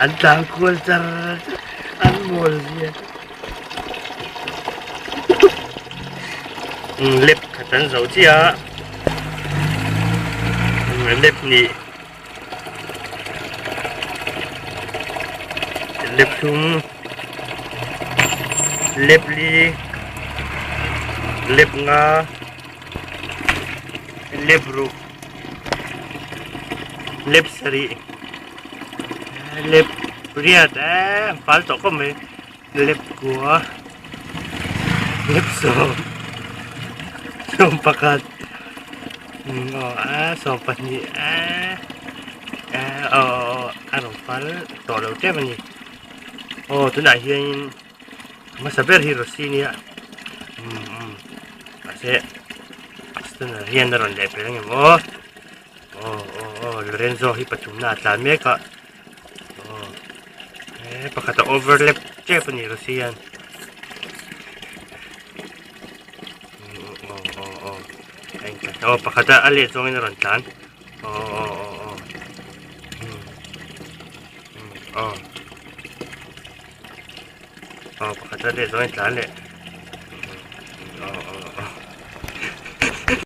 An tlan kual char char an mawl zia lep khat an zo chiah a lep nih lep thum lep li lep nga lep ruk lep sarih. Lep riat eh fal tawh khawp mai lep kua lep sawm sawm pakhat aw a sawm pahnih eh eh aw aw a rawn fal tawh lo tep a ni aw tunah hianin hmasa ber hi rosy nia umm umm mahse tunah hian a rawn leh pel ang em aw. Aw aw aw Lorenzo hi pathumna a tlan mek a aw he pakhat a overlap tep a ni Rosy hian aw aw aw a intlan aw pakhat a a let zawngin a rawn tlan aw aw aw aw aw aw pakhat a let zawngin tlan leh.